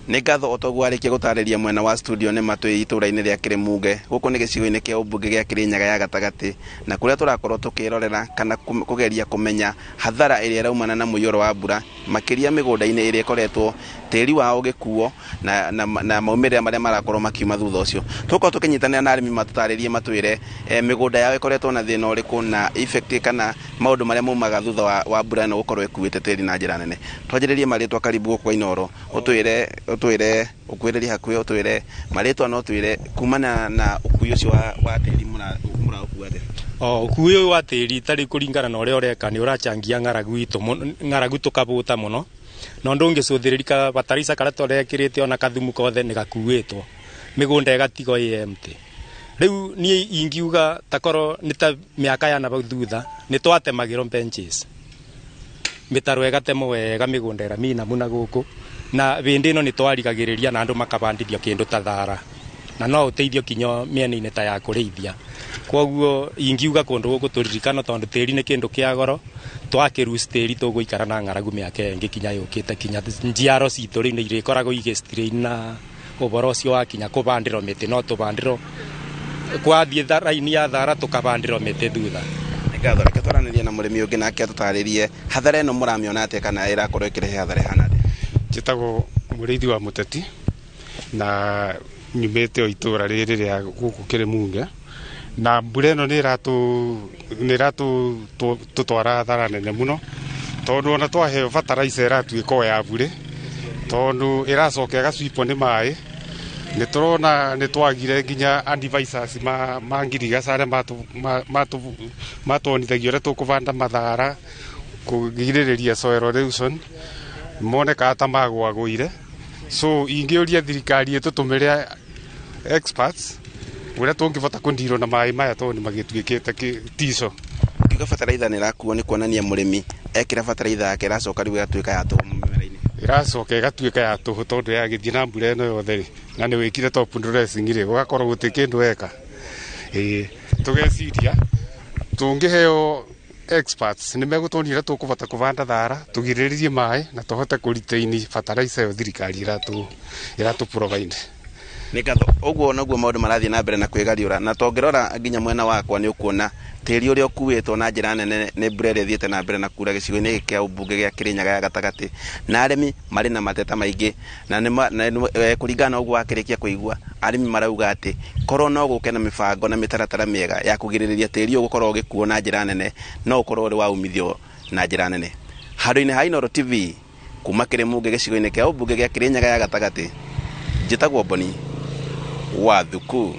Nĩ ngatho o toguo arĩkia gũtarĩria mwena wa studio nĩ matwĩ itũra-inĩ rĩa Kĩrĩmunge gũkũ nĩ gĩcigo-inĩ kĩa ũmbunge gĩa Kĩrĩnyaga ya gatagatĩ na kũrĩa tũrakorwo tũkĩrorera kana kũgeria kũmenya hathara ĩrĩa ĩraumana na mũiyũro wa mbura makĩria mĩgũnda-inĩ ĩrĩa ĩkoretwo tĩri wao ũgĩkuo na maumĩrĩra marĩa marakorwo makiuma thutha ũcio. Tũgũkorwo tũkĩnyitanĩra na arĩmi matũtarĩrie matwĩre mĩgũnda yao ĩkoretwo na thĩna ũrĩkũ na effect kana maũndũ marĩa maumaga thutha wa mbura ĩno gũkorwo ĩkuĩte tĩri na njĩra nene. Twanjĩrĩrie marĩtwa, karibu gũkũ Inooro, ũtwĩre ũkuhĩrĩrie hakuhĩ, ũtwĩre marĩtwa na ũtwĩre kumana na ũkui ũcio wa tĩri mũraũkua atĩa? O ũkui ũyũ wa tĩri tarĩ kũringana na ũrĩa ũreka nĩ ũrachangia ng'aragu itũ ng'aragu tũkabũta mũno na ũndũ ũngĩcũthĩrĩria bataraitha karĩa tũrekĩrĩte ona kathumu kothe nĩ gakuĩtwo, mĩgũnda ĩgatigwo ĩ empty. Rĩu niĩ ingiuga takorwo nĩ ta mĩaka ya nabau thutha nĩ twatemagĩrwo benches, mĩtaro ĩgatemwo wega, mĩgũnda ĩrĩa mĩinamu na gũkũ na bĩndĩ ĩno nĩ twarigagĩrĩria na andũ makabandithio kĩndũ ta thara na no ũteithio kinya mĩena-inĩ ta ya kũrĩithia. Koguo ingiuga kũndũ gũkũ tũririkano tondũ tĩri nĩ kĩndũ kĩa goro, twakĩruci tĩri tũgũikara na ng'aragu mĩaka ĩngĩ kinya yũkĩte, kinya njiaro citũ rĩu nĩ irĩkoragwo igĩ na ũboro ũcio wa kinya kũbandĩrwo mĩtĩ, no tũbandĩrwo kwathiĩ raini ya thara tũkabandĩrwo mĩtĩ thutha. Ngatho, reke twaranĩrie na mũrĩmi ũngĩ nake atũtarĩrie hathara ĩno mũramĩona atĩa kana ĩrakorwo ĩkĩrehe hathara ĩhana atĩa. Njĩtagwo Mũrĩithi wa Mũteti na nyumĩte o itũra rĩrĩ rĩa gũkũ Kĩrĩmunge, na mbura ĩno nĩ ĩratũtwara hathara nene mũno tondũ ona twaheo bataraitha ĩratuĩka o ya burĩ tondũ ĩracoka ĩgacwipwo nĩ maĩ. Nĩ tũrona nĩ twagire nginya advisors ma ngirigaca arĩa matuonithagia ũrĩa tũkũbanda mathara kũgirĩrĩria soil erosion, monekaga ta magwagũire. So ingĩũria thirikari ĩtũtũmĩre experts ũrĩa tũngĩbota kũndirwo na maĩ maya tondũ nĩ magĩtuĩkĩte tico. Kiuga bataraitha nĩ ĩrakuo nĩ kuonania mũrĩmi ekĩra bataraitha yake ĩracoka rĩu ĩgatuĩka ya tũhũ mĩmera-inĩ. Ĩracoka ĩgatuĩka ya tũhũ tondũ yagĩthiĩ na mbura ĩno yothe rĩ, na nĩ wĩkire top dressing rĩ, gũgakorwo gũtirĩ kĩndũ weka. Ĩĩ, tũgeciria tũngĩheo experts nĩ megũtuonia ũrĩa tũkũbota kũbanda thara tũgirĩrĩrie maĩ na tũhote kũ retain bataraitha ĩyo thirikari ĩratũ provide. Nĩ ngatho. Ũguo noguo maũndũ marathiĩ na mbere na kwĩgariũra, na tongĩrora nginya mwena wakwa nĩ ũkuona tĩri ũrĩa ũkuĩtwo na njĩra nene nĩ mbura ĩrĩa ĩthiĩte na mbere na kura gĩcigo-inĩ gĩkĩ kĩa ũmbunge gĩa Kĩrĩnyaga ya gatagatĩ, na arĩmi marĩ na mateta maingĩ na nĩ kũringana na ũguo wakĩrĩkia kũigua arĩmi marauga atĩ korwo no gũke na mĩbango na mĩtaratara mĩega ya kũgirĩrĩria tĩri ũyũ gũkorwo ũgĩkuo na njĩra nene, no ũkorwo ũrĩ wa umithio na njĩra nene. Handũ-inĩ ha Inooro TV kuma Kĩrĩmunge gĩcigo-inĩ kĩa ũmbunge gĩa Kĩrĩnyaga ya gatagatĩ, njĩtagwo Boni wa Thuku.